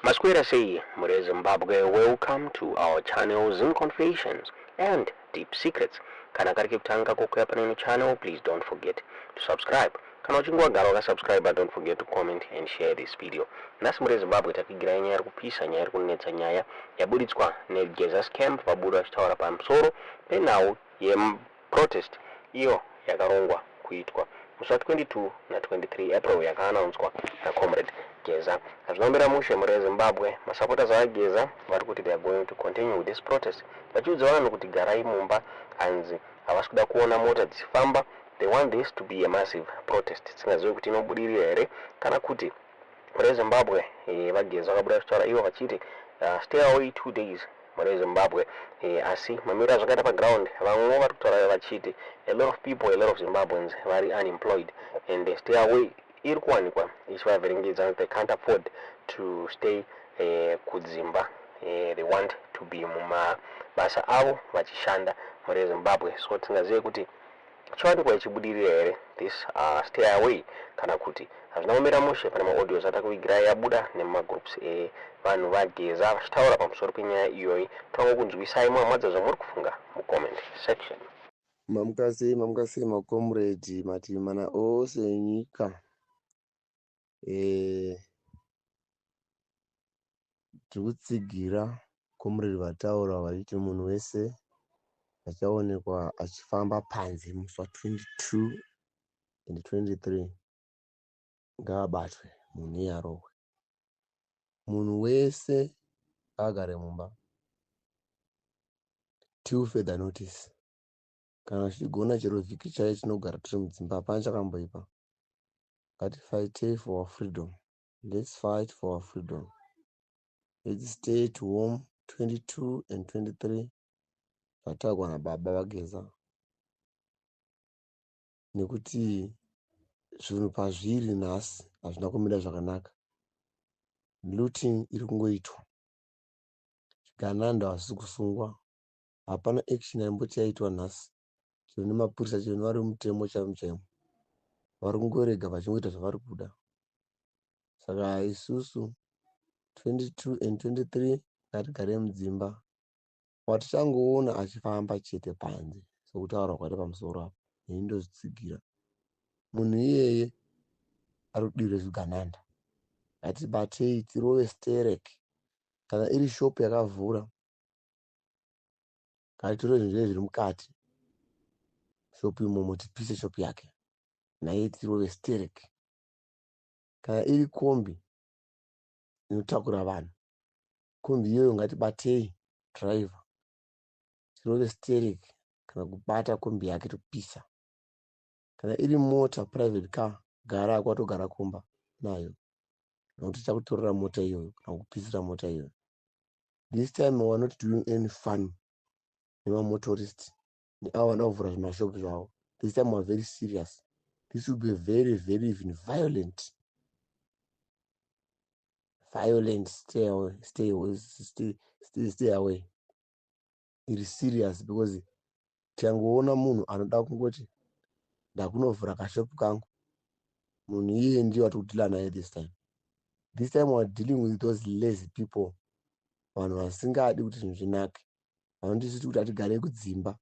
Maswera sei mhuri yeZimbabwe? Welcome to our channel, Zim Confessions and Deep Secrets. Kana kari kekutanga kukuya pane channel, please don't forget to subscribe. Kana uchinge wagara wakasubscribe, don't forget to comment and share this video. Nhasi mhuri yeZimbabwe, takuigirai nyaya iri kupisa, nyaya iri kunetsa, nyaya yaburitswa neGeza's camp. Vabuda vachitaura pamusoro penhau yeprotest iyo yakarongwa kuitwa musi wa22 na23 April, yakaanaunswa nacomrade Geza. Hazvinombera mushe, mhuri yeZimbabwe. Masupporters aGeza vari kuti they are going to continue with this protest, vachiudza vanhu kuti garai mumba. Hanzi havasi kuda kuona mota dzichifamba. They want this to be a massive protest. Tisingazivi kuti inobudirira here kana kuti. Mhuri yeZimbabwe, vaGeza vakabuda vachitaura ivo vachiti stay away 2 days, mhuri yeZimbabwe. Asi mamiriro azvakaita paground, vamwewo vari kutaura vachiti a lot of people, a lot of Zimbabweans vari unemployed and stay away iri kuwanikwa ichivavhiringidza. They can't afford to stay kudzimba. They want to be mumabasa avo vachishanda, mhuri yeZimbabwe. So tingazive kuti chiwanikwa ichibudirira here this stay away kana kuti hazvina kumira mushe. Pane maaudios atakuvigirai yabuda nemumagroups evanhu vaGeza vachitaura pamusoro penyaya iyoyi. Tanga kunzwisai muhamadza zvamuri kufunga mucomment section. Mamuka sei, mamuka sei, macomrades, mativi mana ose enyika? Tiri kutsigira comrade vataura vachiti munhu wese achaonekwa achifamba panze musi wa22 and 23 ngaabatwe munhu iye, arohwe. Munhu wese agare mumba till further notice. Kana tichigona chero vhiki chaiyo tinogara tiri mudzimba, hapana chakamboipa. Ngatifaitei for our freedom. Let's fight for our freedom. Let's stay at home 22 and 23, zvataurwa nababa vaGeza, nekuti zvinhu pazviri nhasi hazvina kumira zvakanaka. Looting iri kungoitwa, zvigananda havasi kusungwa, hapana action yaimboti yaitwa nhasi chero nemapurisa, chero nevari mutemo chaimo chaimo, vari kungorega vachingoita zvavari kuda. Saka isusu 22 and 23 ngatigarei mudzimba. Watichangoona achifamba chete panze, sokutaura kwaita pamusoro apo, ini ndozvitsigira, munhu iyeye ari kudirwe zvigananda. Ngatibatei, tirove sterek. Kana iri shopu yakavhura, ngatitore zvinhu zvee zviri mukati shopu imomo, tipise shopu yake naiye, tirove sterek. Kana iri kombi inotakura vanhu, kombi iyoyo ngatibatei driver, tirove sterek, kana kubata kombi yake topisa. Kana iri mota, private car, gara kwatogara kumba nayo, nokuti tichakutorera mota iyoyo kana kupisira mota iyoyo. This time we are not doing any fun nemamotorist neavo vanoda kuvhura zvimashopu zvavo. This time we are very serious. This will be very, very even violent, violent stay away, stay away, stay, stay, stay away. Iri serious because tikangoona munhu anoda kungoti ndakunovhura kashopu kangu, munhu iyeye ndiye watiri kudeala naye this time. This time we are dealing with those lazy people, vanhu vasingadi kuti zvinhu zvinake, vanondisiti kuti hatigarei kudzimba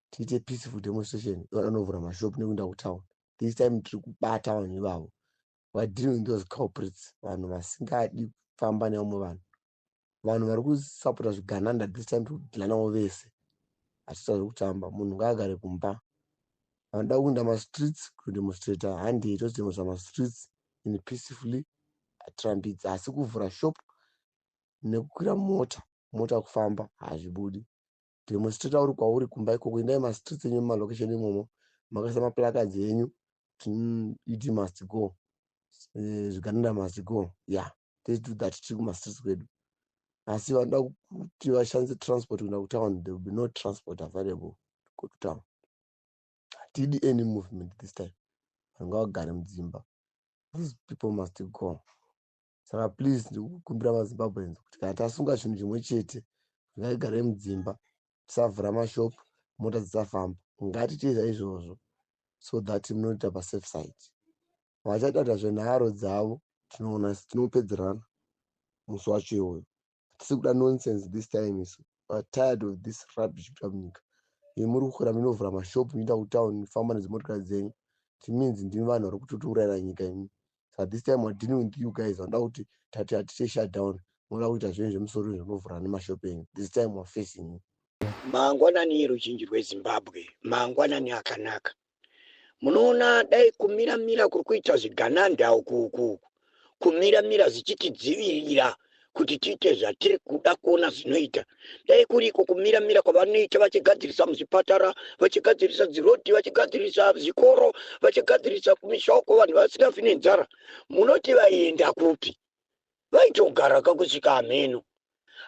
tiite peaceful demonstration, vanovhura mashopu nekuenda kutown. This time tiri kubata vanhu ivavo. We are dealing with those culprits, vanhu vasingadi kufamba nevamwe vanhu, vanhu vari kusapota zvigananda. This time tiri kudeala navo vese, hatita zvekutamba. Munhu ngaagare kumba. Vanoda kuenda mastreets kudemonstrata, handei todemonstrata mastreets in peacefully, hatirambidzi. Asi kuvhura shop nekukwira mota, mota kufamba, hazvibudi. Demonstrata uri kwauri kumba ikoko. Endai mastreets enyu mumalocation imomo, makaisa maplacards enyu, "ED must go, zvigananda must go." Yeah, let's do that tiri kumastreets kwedu. Asi vanoda kuti vashandise transport kuenda kutown, there will be no transport available to go to town. Hatidi any movement this time. Vanhu ngavagare mudzimba. These people must go. Saka please, ndikukumbira maZimbabweans kuti kana tasunga chinhu chimwe chete, ngatigarei mudzimba, tisavhura mashopu, mota dzisafamba. Ngatiite izvozvo so that munoita pasafe side. Vachada kuita zvenharo dzavo, tinoona tinopedzerana. Musi wacho iwoyo hatisi kuda nonsense this time. Isu are tired of this rubbish kuita munyika. Muri kukwira munovhura mashopu, muchienda kutown, famba nedzimotikari dzenyu. It means ndimi vanhu vari kutotiurayira nyika imi. Saka this time we're dealing with you guys. Vanoda kuti tati hatite shutdown, munoda kuita zvinhu zvemusoro zvinovhura nemashopu enyu. This time we're facing you. Mangwanani eruzhinji rweZimbabwe, mangwanani akanaka. Munoona, dai kumiramira kuri kuita zvigananda uku uku, kumiramira zvichitidzivirira kuti tiite zvatiri kuda kuona zvinoita, dai kuriko kumiramira kwavanoita vachigadzirisa muzvipatara, vachigadzirisa dzirodhi, vachigadzirisa zvikoro, vachigadzirisa kumishoko, vanhu vasingafi nenzara, munoti vaienda kupi? Vaitogara kakusvika hameno.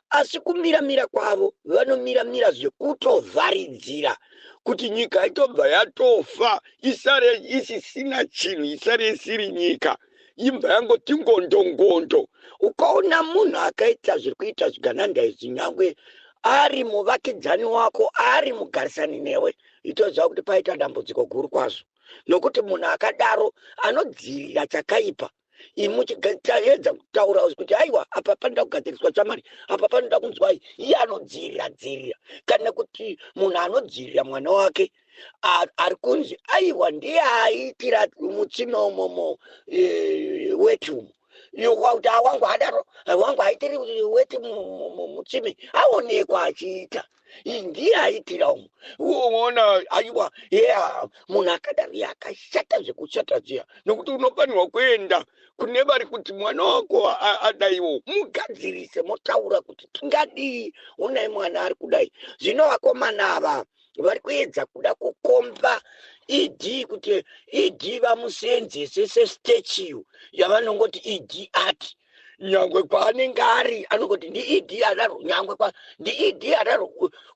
Asi kumiramira kwavo, vanomiramira zvekutovharidzira kuti nyika itobva yatofa, isare isisina chinhu, isare isiri nyika, imbva yangoti ngondo ngondo. Ukaona munhu akaita zviri kuita zvigananda izvi, nyangwe ari muvakidzani wako, ari mugarisani newe, itoziva kuti paita dambudziko guru kwazvo, nokuti munhu akadaro anodzivirira chakaipa. Imuchiedza kutaura kuti aiwa, apa panoda kugadziriswa chamari, apa panoda kunzwai, iye anodzivirira dzivirira. Kana kuti munhu anodzivirira mwana wake ari kunzi aiwa, ndiye aiitira mutsime umomo weti umo, kuti awangu adaro, wangu aitiri weti mutsime, aonekwa achiita, ndiye aitira umo, uona. Aiwa, yeah, munhu akadaro yakashata zvekushata zviya. Nokuti unofanirwa kuenda kune vari kuti mwana wako adaiwo, mugadzirise, motaura kuti tingadii, unai mwana ari kudai. Zvino vakomana ava vari kuedza kuda kukomba ED kuti ED vamusenzese sestatue yavanongoti ED ati, nyangwe kwaanenge ari anongoti ndiED adaro, nyangwe kwa ndiED adaro,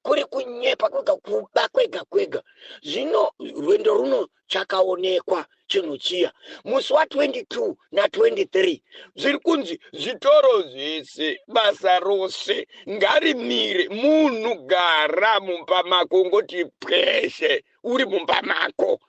kuri kunyepa kwega, kuba kwega kwega. Zvino rwendo runo chakaonekwa chinhu chiya musi wa22 na23. Zviri kunzi zvitoro zvese, basa rose ngarimire. Munhu gara mumba mako, ungoti pweshe uri mumba mako.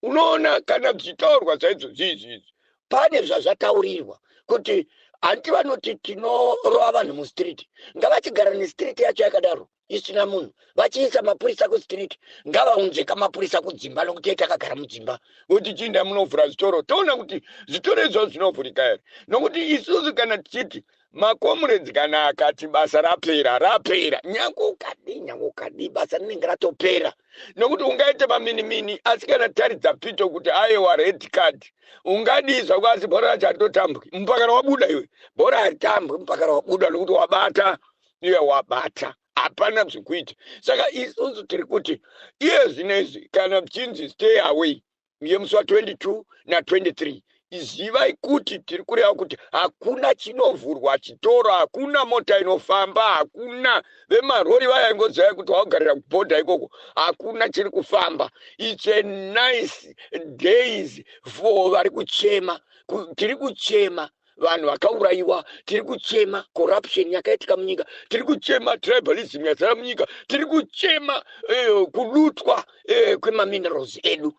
Unoona kana zvichitaurwa chaizvo zviizvizvi, pane zvazvataurirwa kuti hanti vanoti tinorova vanhu mustreet, ngavachigara nestreet yacho yakadaro isina munhu, vachiisa mapurisa kustreet. Ngavaunzeka mapurisa kudzimba, nokuti takagara mudzimba. Kuti chiinda munovhura zvitoro, toona kuti zvitoro izvozvo zvinovhurika here. Nokuti isusu kana tichiti macomrades, kana akati basa rapera, rapera. Nyange ukadii, nyange ukadii, basa rinenge ratopera. Nokuti ungaite maminimini, asi kana taridza pito kuti aiwa, red card, ungadii zvako, asi bhora racho haritotambwi mupakara wabuda iwe. Bhora haritambwi mupakara wabuda, nokuti wabata iwe, wabata, hapana zvekuita. Saka isusu tiri kuti iye zvinezvi kana chinzi stay away yemusi wa22 na23, zivai kuti tiri kureva kuti hakuna chinovhurwa chitoro, hakuna mota inofamba, hakuna vemarori vaya. Ingozivai kuti wakugarira kubhodha ikoko, hakuna chiri kufamba. It's a nice days for vari kuchema. Tiri kuchema vanhu vakaurayiwa, tiri kuchema corruption yakaitika munyika, tiri kuchema tribalism yazara munyika, tiri kuchema kudutwa kwemaminerals edu.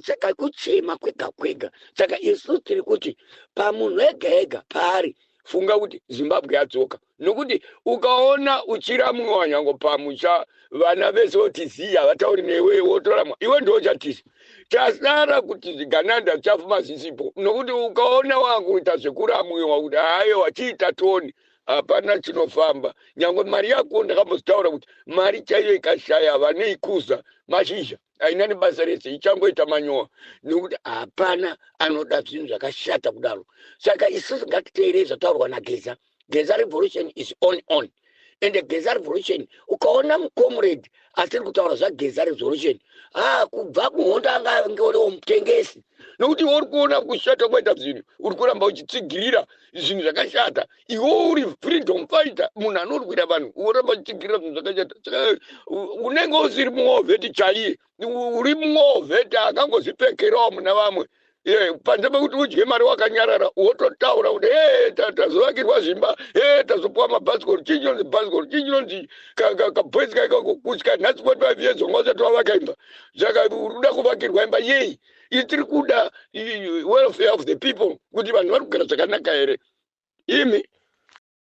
Saka kuchema kwega kwega. Saka isu tiri kuti pamunhu ega ega paari, funga kuti Zimbabwe yadzoka. Nokuti ukaona uchiramwiwa nyange pamusha, vana vese voti ziya, havatauri newe, wotoramwa iwe, ndo chatisi chasara kuti zvigananda zvichafuma zvisipo. Nokuti ukaona wakuita zvekuramwiwa kuti aiwa, chiita toni, hapana chinofamba. Nyange mari yako, ndakambozitaura kuti mari chaiyo ikashaya vanoikuza mashizha, haina nebasa rese, ichangoita manyowa, nekuti hapana anoda zvinhu zvakashata kudaro. Saka isusu ngatiteerei zvataurwa naGeza. Geza revolution is on and Geza revolution, ukaona mucomrade asiri kutaura zvaGeza revolution, ah, kubva kuhondo anga angoriwo mutengesi. Nokuti uri kuona kushata kwaita zvinhu, uri kuramba uchitsigirira zvinhu zvakashata. Iwe uri freedom fighter, munhu anorwira vanhu, woramba uchitsigirira zvinhu zvakashata. Saka unenge usiri muwar vet chaiye, uri muwar vet akangozvipfekerawo muna vamwe. Panze pekuti udye mari wakanyarara, wototaura kuti e tazovakirwa zvimba, e tazopuwa mabhasikoro. Chii chinonzi bhasikoro? Chii chinonzi kabhoisi kaikako? Kusvika nhasi 45 years wanga usati wavaka imba, saka uri kuda kuvakirwa imba yei? Itiri kuda welfare of the people, kuti vanhu vari kugara zvakanaka here imi?